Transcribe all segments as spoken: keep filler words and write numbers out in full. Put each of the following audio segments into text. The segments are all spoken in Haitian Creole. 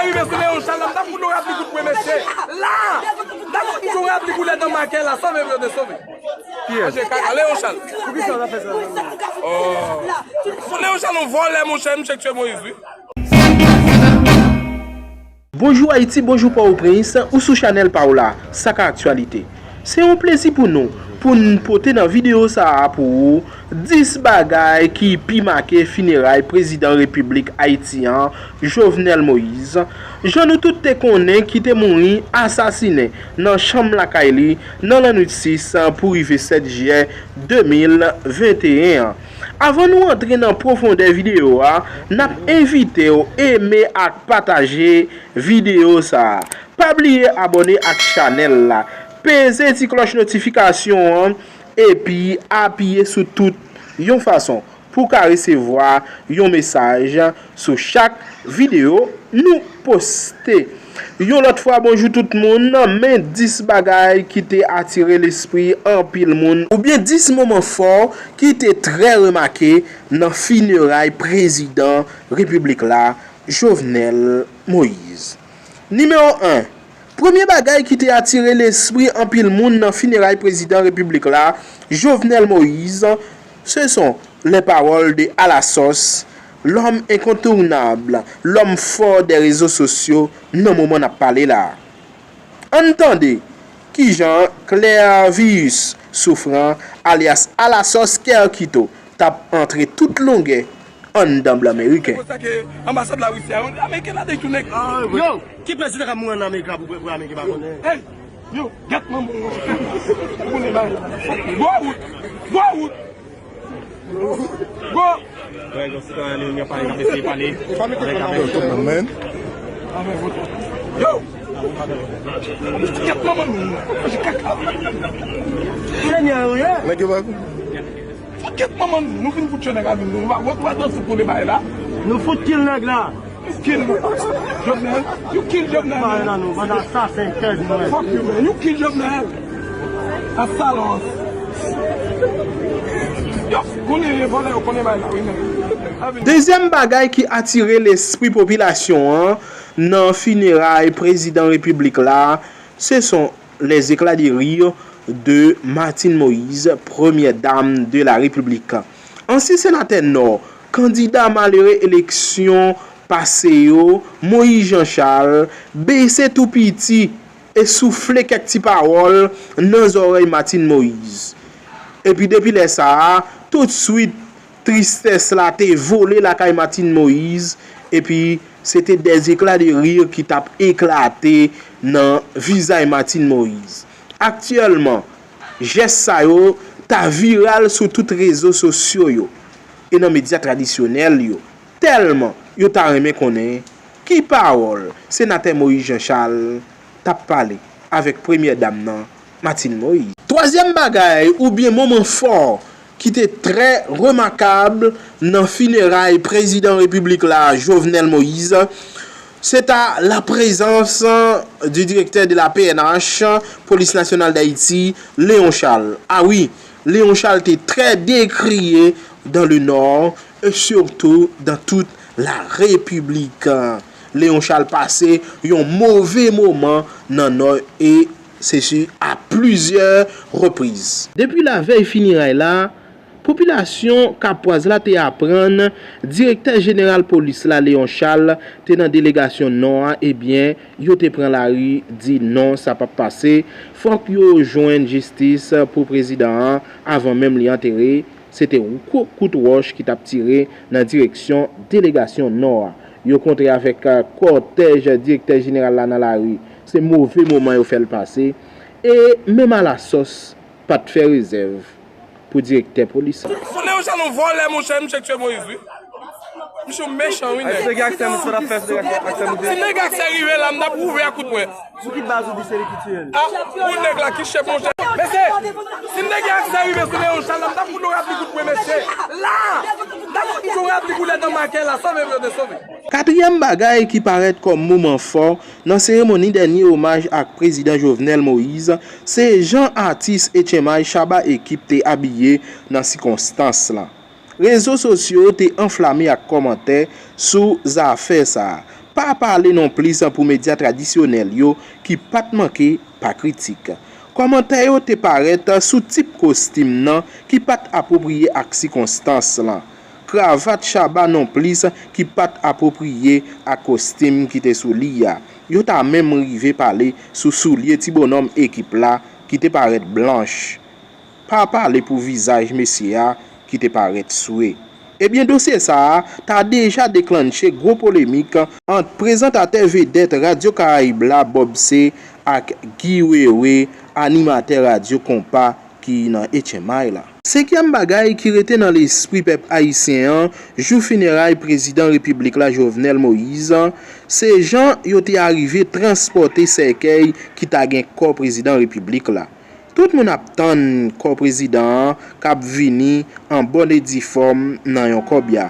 Rive sou Leon Charles la, m t ap fout yon rapli kout pwen, mesye. La! M t ap fout yon rapli koulè nan makè la, sove, brother, sove. Kiyès? Manje kaka, Leon Charles. Poukisa w ta fè sa? Oh. Leon Charles, yon vòlè, monchè, misye k tiye Moïse, wi. Bonjou Ayiti, bonjou Pòtoprens, ou sou chanèl pa w la, sa k aktyalite. Se yon plezi pou nou, pou n pote nan videyo sa a pou ou, dis bagay ki pi make fineray prezidan Repiblik Ayiti an, Jovenel Moïse, jan nou tout te konnen ki te mouri asasinen nan chanm lakay li nan lannwit sis pou rive sèt jiyè de mil venteyen an. Avan nou antre nan pwofondè videyo a, n ap envite w eme ak pataje videyo sa a. Pa bliye abòne ak chanèl la, peze ti klòch notifikasyon an, epi apiye sou tout yon fason pou w ka resevwa yon mesaj sou chak videyo nou poste. Yon lòt fwa, bonjou tout moun, men dis bagay ki te atire lespri anpil moun, oubyen dis moman fò ki te trè remake nan fineray prezidan Repiblik la, Jovenel Moïse. Nimewo en, premye bagay ki te atire lespri anpil moun nan fineray prezidan Repiblik la, Jovenel Moïse, ce sont les paroles de Alassos, l'homme incontournable, l'homme fort des réseaux sociaux, nan moman n ap pale la. Ann tande kijan Clervius Souffrant, alyas Alassos Kerkito, t ap antre tout longè anndan blan meriken. Se pou sa ke anbasad Larisi a, Ameriken la detounen. Yo, ki prezidan k ap mouri ann Amerik la pou, pou Ameriken pa konnen? Hey, yo, gèt manman w. Ou konnen bagay. Gwo wout, gwo wout. Gwo. Wè, yon sitwayen nou, yon pale, n ap eseye pale. Avèk, avèk. Yo! Gèt manman nou. Kaka. Nèg yo pa Fokèt manman nou, nou vin fout tchè nèg la vin nou. Nou pa wè, nou pa danse pou de bagay la. Nou fout kill nèg la. Kill Jovenel. You kill Jovenel, man. Fuck you, man. You kill Jovenel. Asalos. Yo, konnen vòlè yo konnen bagay la, wi, men. Dezyèm bagay ki atire lespri popilasyon an nan fineray prezidan repiblik la, se son les éclats de rire de Martine Moïse, première dame de la République. Ansyen senatè Nò, kandida malere eleksyon pase yo, Moïse Jean Charles, bese tou piti e soufle kèk ti pawòl nan zòrèy Martine Moïse. Epi depi lè sa a, toutswit, tristès la te vole lakay Martine Moïse, epi se te des éclats de rire ki t ap eklate nan vizaj Martine Moïse. Aktyèlman, jès sa yo ta viral sou tout rezo sosyo yo e nan medya tradisyonèl yo, tèlman yo ta renmen konnen ki pawòl senatè Moïse Jean Charles t ap pale avèk premyè dam nan, Martine Moïse. Twazyèm bagay oubyen moman fò ki te trè remakab nan fineray prezidan repiblik la, Jovenel Moïse, se ta la prezans du directeur de la P N H, Police Nationale d'Haïti, Léon Charles. A wi, Léon Charles te trè dekriye dans le Nord et surtout dans toute la République. Léon Charles pase yon move moman nan Nò e se si a plizyè repriz. Depi lavèy fineray la, popilasyon Kapwaz la te aprann direktè jeneral polis la, Léon Charles, te nan delegasyon Nò a, ebyen, yo te pran lari, di non, sa p ap pase, fòk yo jwenn jistis pou prezidan an avan menm li antere. Se te gwo kout wòch ki t ap tire nan direksyon delegasyon Nò a. Yo kontre avèk, eh, kòtèj direktè jeneral la nan lari. Se move moman yo fè l pase. E menm Alasòs pa t fè rezèv pou direktè polis la. Fò Leon Charles yon vòlè, monchè, misye k tiye Moïse, wi. Misye mechan, wi, nèg. Ay, si nèg aksè, misye pa t ap fè, si nèg aksè, misye. Si nèg aksè rive la, m t ap wouve ak kout pwen. Sou ki baz ou di se li ki tiye l? A, pou nèg la ki chèf, monchè. Mesye, si nèg aksè rive sou Leon Charles la, m t ap fout yon rapli kout pwen, mesye. La! M t ap fout yon rapli koulè nan makè la, sove, brother, sove. Katriyèm bagay ki parèt kòm moman fò nan seremoni dènye omaj ak prezidan Jovenel Moïse, se jan atis H M I Shabba Ekip te abiye nan sikonstans lan. Rezo sosyo te anflame ak kòmantè sou zafè sa a. Pa pale nonplis pou medya tradisyonèl yo ki pa t manke pa kritik. Kòmantè yo te parèt sou tip kostim nan ki pa t apwopriye ak sikonstans lan, kravat Shabba nonplis ki pa t apwopriye ak kostim ki te sou li a. Yo ta menm rive pale sou soulye ti bonòm ekip la ki te parèt blanch. Pa pale pou vizaj mesye a ki te parèt swe. Ebyen, dosye sa a ta deja deklannche gwo polemik ant prezantatè vedèt Radyo Karayib la, Bob C, ak Guy Wewe, animatè Radyo Konpa ki nan H M I la. Senkyèm bagay ki rete nan lespri pèp ayisyen an jou fineray prezidan repiblik la, Jovenel Moïse, se jan yo te arive transpòte sèkèy ki ta gen kò prezidan repiblik la. Tout moun ap tann kò prezidan an k ap vini an bòn e di fòm nan yon kòbya.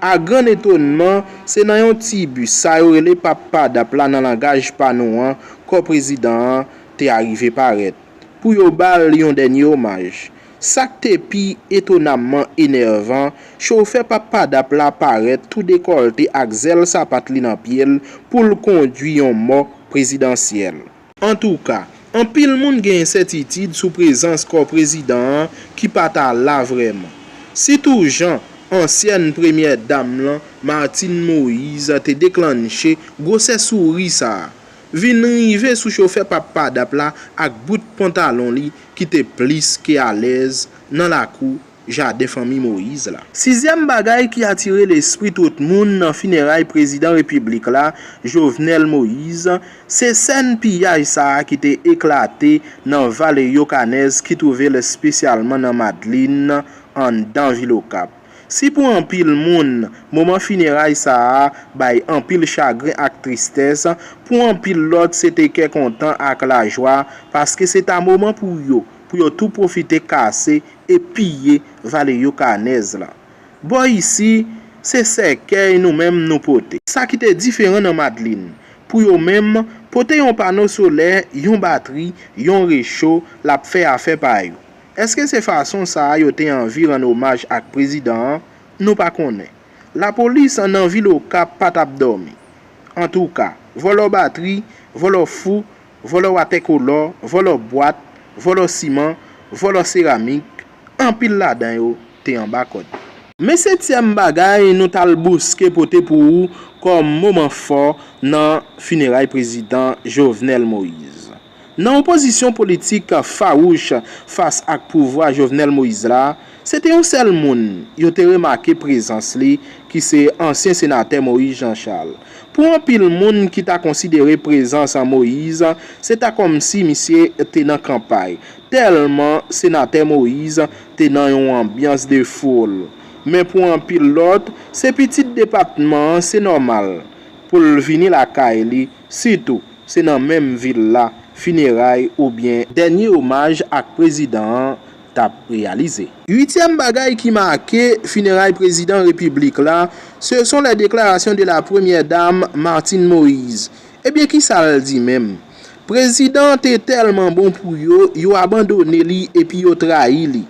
A grann etonnman, se nan yon ti bis, sa yo rele Pap Padap la nan langaj pa nou an, kò prezidan an te arive parèt, pou yo ba l yon dènye omaj. Sa k te pi etonamman enèvan, chofè Pap Padap la parèt tou dekòlte ak zèl sapat li nan pye l pou l kondui yon mò prezidansyèl. Antouka, anpil moun gen ensètitid sou prezans kò prezidan an ki pa ta la vrèman. Sitou jan ansyèn premyè dam lan, Martine Moïse, te deklannche gwosè souri sa a, vin rive sou chofè Pap Padap la ak bout pantalon li ki te plis ke alèz nan lakou jaden fanmi Moïse la. Sizyèm bagay ki atire lespri tout moun nan fineray prezidan repiblik la, Jovenel Moïse, se sèn piyaj sa a ki te eklate nan Vale Yokanèz ki twouve l espesyalman nan Madlin, anndan vil Okap. Si pou anpil moun, moman fineray sa a bay anpil chagren ak tristès, pou anpil lòt se te kè kontan ak lajwa, paske se ta moman pou yo, pou yo tou pwofite kase e piye Vale Yokanèz la. Bò isi, se sèkèy nou menm nou pote. Sa ki te diferan nan Madlin, pou yo menm, pote yon pano solè, yon batri, yon recho, l ap fè afè pa yo. Èske se fason sa a yo te anvi rann omaj ak prezidan an? Nou pa konnen. Lapolis nan vil Okap pa t ap dòmi. Antouka, vòlò batri, vòlò fou, vòlò watèkolò, vòlò bwat, vòlò siman, vòlò seramik, anpil ladan yo te anba kòd. Men setyèm bagay nou t al bouske pote pou ou kòm moman fò nan fineray prezidan Jovenel Moïse. Nan yon pozisyon politik fawouch fas ak pouvwa Jovenel Moïse la, se te yon sèl moun yo te remake prezans li, ki se ansyen senatè Moïse Jean Charles. Pou anpil moun ki ta konsidere prezans Moïse, se ta kòmsi misye te nan kanpay, tèlman senatè Moïse te nan yon anbyans de foul. Men pou anpil lòt, se pitit depatman an, se nòmal pou l vini lakay li, sitou se nan menm vil la fineray oubyen dènye omaj ak prezidan an t ap reyalize. Uityèm bagay ki make fineray prezidan repiblik la, ce sont les déclarations de la première dame Martine Moïse. Ebyen, kisa l di menm? Prezidan an te tèlman bon pou yo, yo abandone li epi yo trayi li.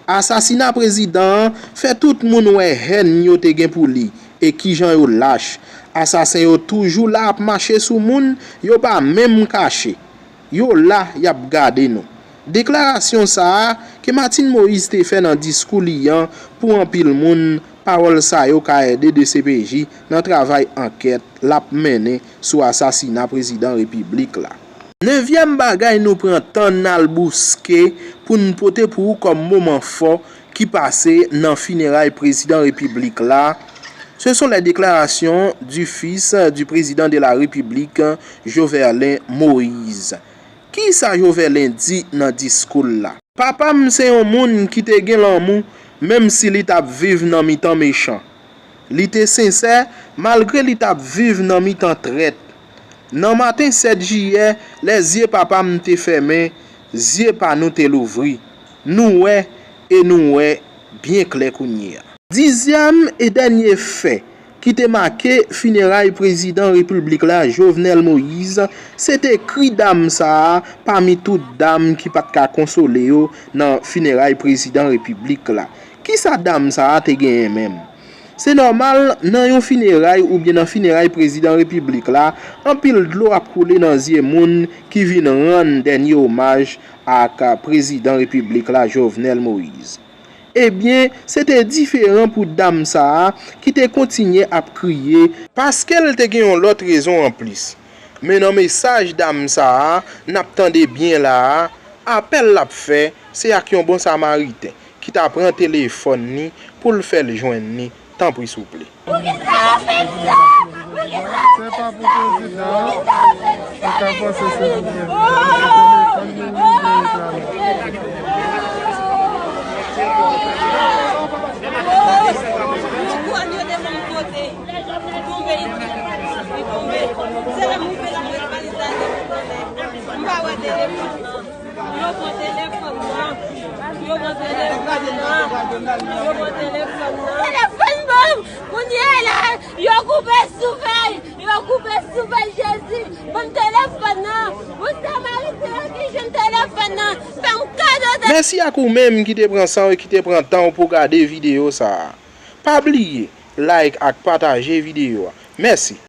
Asasina prezidan an fè tout moun wè hèn yo te gen pou li e kijan yo lach. Asasen yo toujou la ap mache sou moun, yo pa menm kache. Yo la, y ap gade nou. Deklarasyon sa a ke Martine Moïse te fè nan diskou li an, pou anpil moun, pawòl sa yo ka ede D C P J nan travay ankèt l ap mennen sou asasina prezidan repiblik la. Nevyèm bagay nou pran tan n al bouske pou n pote pou ou kòm moman fò ki pase nan fineray prezidan repiblik la, ce sont les déclarations du fils du président de la République, Joverlin Moïse. Kisa Joverlin di nan diskou l la? Papa m se yon moun ki te gen lanmou, menm si li t ap viv nan mitan mechan. Li te sensè, malgre li t ap viv nan mitan trèt. Nan maten sèt jiyè, lè zye papa m te fèmen, zye pa nou te louvri. Nou wè, e nou wè byen klè kounye a. Dizyèm e dènye fè ki te make fineray prezidan repiblik la, Jovenel Moïse, se te kri dam sa a pami tout dam ki pa t ka konsole yo nan fineray prezidan repiblik la. Kisa dam sa a te genyen menm? Se nòmal, nan yon fineray oubyen nan fineray prezidan repiblik la, anpil dlo ap koule nan zye moun ki vin rann dènye omaj ak prezidan repiblik la, Jovenel Moïse. Ebyen, se te diferan pou dam sa a ki te kontinye ap kriye, paske l te gen yon lòt rezon anplis. Men nan mesaj dam sa a n ap tande byen la a, apèl l ap fè, se ak yon bon samariten ki ta pran telefòn ni pou l fè l jwenn ni, tanpri souple. Poukisa w ap fè sa? Poukisa w ap fè sa? Poukisa w ap fè sa? Ou ka panse se pou prezidan, se telefòn li li vle reklame. Yo pran yo devan m kote. Li tonbe, li tonbe. Se lè m rive la, m wè valiz la devan kote. M pa wè telefòn nan. Yo pran telefòn nan. Yo pran telefòn nan. Yo pran telefòn nan. Telefòn ban m! Kounye a la, yo koupe soufèy! Yo koupe soufèy, Jezi! Ban m telefòn nan! Yon samariten ki jwenn telefòn nan, fè m kado telefòn. Mèsi ak ou menm ki te pran san w e ki te pran tan w pou w gade videyo sa a. Pa bliye like ak pataje videyo a. Mèsi.